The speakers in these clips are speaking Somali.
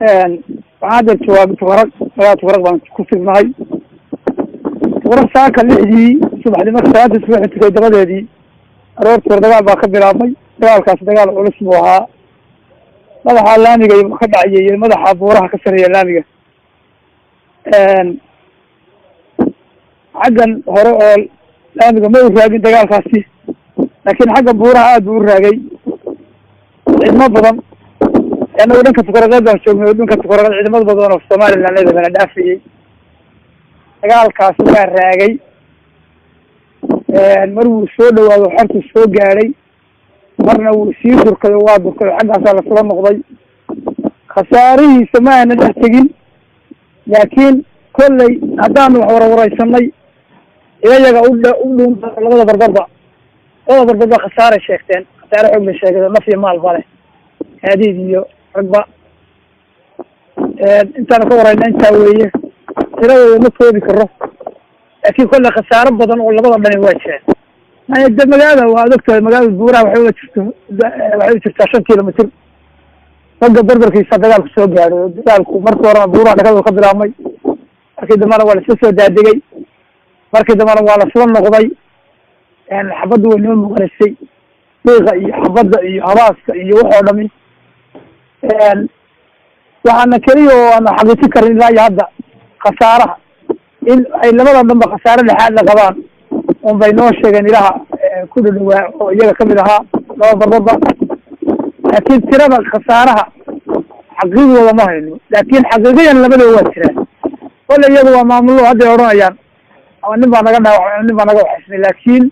Waxaan hadda joogaa Tukaraq, magaalada Tukaraq baan ku sugnahay. Tukaraq saaka 6dii subaxdii, marka salaada subaxi tukay dabadeedii, aroortii hore dagaal baa ka bilaabmay. Dagaalkaasi dagaal culus buu ahaa. Madaxa laamiga ka dhacayay iyo madaxa buuraha ka sareeya laamiga. Xaggan hore oo laamiga ma u raagin dagaalkaasi, laakiin xagga buuraha aad buu u raagay. Ciidamo badan, annagu dhanka Tukaraqeed baan joognay, oo dhanka Tukaraqeed ciidamada badan oo Somaliland leeda bana dhaafayay. Dagaalkaasi waa raagay. Mar wuu soo dhawaado, xortu soo gaadhay, marna wuu sii durkay oo waa durkay oo xaggaasaa lasula noqday. Khasaarihiisa ma aana dhex tegin, laakiin kolley haddaanu wax warwaraysanay iyaga u dhuun labada barbarba khasaaray sheegteen, khasaare xoog bay sheegeen, naf iyo maal ba leh, gaadiid iyo ragba. Intaanu ka warayna intaa weeye. Tiradooda ma koobi karo, laakiin kolley khasaaro badan oo labada dhani waa jiraan. Maya, de magaalada waa adogtahay, magaalada buuraha waxay uga jirto, waxay u jirtaa 5 kilomitr. Ragga barbarkiisa dagaalku soo gaadhay. Dagaalku markii horena buuraha dhakadu ka bilaabmay, markii dambena waa laisla soo daadegay, markii dambena waa lasla noqday. Xabaddu way noo muuqanaysay, diiqa iyo xabadda iyo habaaska iyo waxoo dhami. Waxaana keliya oo aana xaqiijin karin ilaa iyo hadda khasaaraha, in ay labada dhanba khasaare dhexaad la qabaan un bay noo sheegeen ilaha ku dhadhawaa oo iyaga kamid ahaa laba barbarba. Laakiin tirada khasaaraha xaqiiqdooda ma hayno, laakiin xaqiiqiyan labadaba waa jiraan. Kolle iyagu waa maamullo, hadday odhanayaan ama nin baa naga dhaawacmay ama nin baa naga waxaysmay, laakiin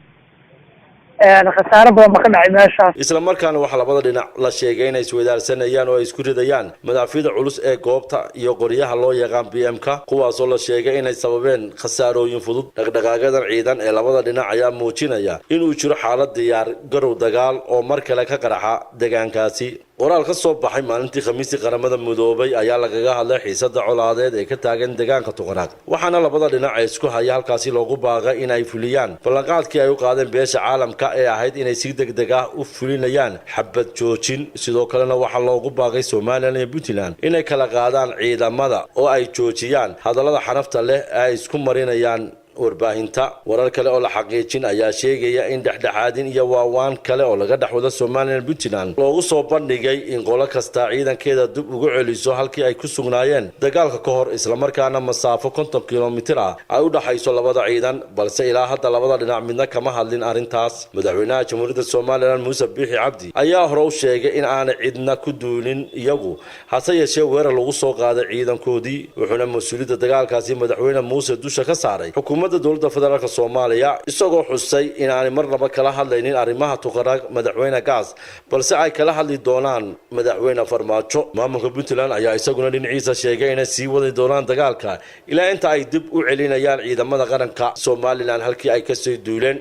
khasaare badan ba ka dhacay meeshaas. Isla markaana waxaa labada dhinac la sheegay inay isweydaarsanayaan oo ay isku ridayaan madaafiida culus ee goobta iyo qoryaha loo yaqaan BM-ka, kuwaasoo la sheegay inay sababeen khasaarooyin fudud. Dhaqdhaqaaqyadan ciidan ee labada dhinac ayaa muujinaya inuu jiro xaalad diyaar garow dagaal oo mar kale ka qaraxa deegaankaasi. Qoraal ka soo baxay maalintii Khamiistii Qaramada Midoobay ayaa lagaga hadlay xiisada colaadeed ee ka taagan deegaanka Tuqaraaq, waxaana labada dhinac ee isku haya halkaasi loogu baaqay in ay fuliyaan ballanqaadkii ay u qaadeen beesha caalamka ee ahayd inay si deg deg ah u fulinayaan xabad joojin. Sidoo kalena waxaa loogu baaqay Somaliland iyo Puntland inay kala qaadaan ciidamada oo ay joojiyaan hadallada xanafta leh ee ay isku marinayaan warbaahinta. Warar kale oo la xaqiijin ayaa sheegaya in dhexdhexaadin iyo waawaan kale oo laga dhex wado Somaliland Puntland loogu soo bandhigay in qolo kasta ciidankeeda dib ugu celiso halkii ay ku sugnaayeen dagaalka ka hor, islamarkaana masaafo 50 kilomitir ah ay u dhaxayso labada ciidan, balse ilaa hadda labada dhinac midna kama hadlin arrintaas. Madaxweynaha Jamhuuriyadda Somaliland Muuse Biixi Cabdi ayaa hore u sheegay in aanay cidna ku duulin iyagu, hase yeeshee weerar lagu soo qaaday ciidankoodii, wuxuuna mas-uuliyadda dagaalkaasi madaxweyne Muuse dusha ka saaray xukuumadda dowladda federaalka Soomaaliya, isagoo xusay inaanay marnaba kala hadlaynin arrimaha Tuqaraaq madaxweyne Gaas, balse ay kala hadli doonaan madaxweyne Farmaajo. Maamulka Puntland ayaa isaguna dhinaciisa sheegay inay sii wadi doonaan dagaalka ilaa inta ay dib u celinayaan ciidamada qaranka Somaliland halkii ay kasoo duuleen.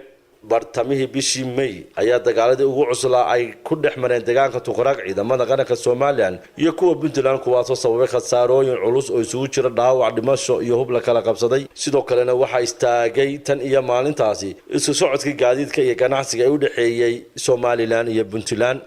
Bartamihii bishii May ayaa dagaaladii ugu cuslaa ay ku dhex mareen deegaanka Tuqaraaq ciidamada qaranka Somaliland iyo kuwa Puntland, kuwaasoo sababay khasaarooyin culus oo isugu jira dhaawac, dhimasho iyo hub la kala qabsaday. Sidoo kalena waxaa istaagay tan iyo maalintaasi isku socodkii gaadiidka iyo ganacsiga ee u dhexeeyey Somaliland iyo Puntland.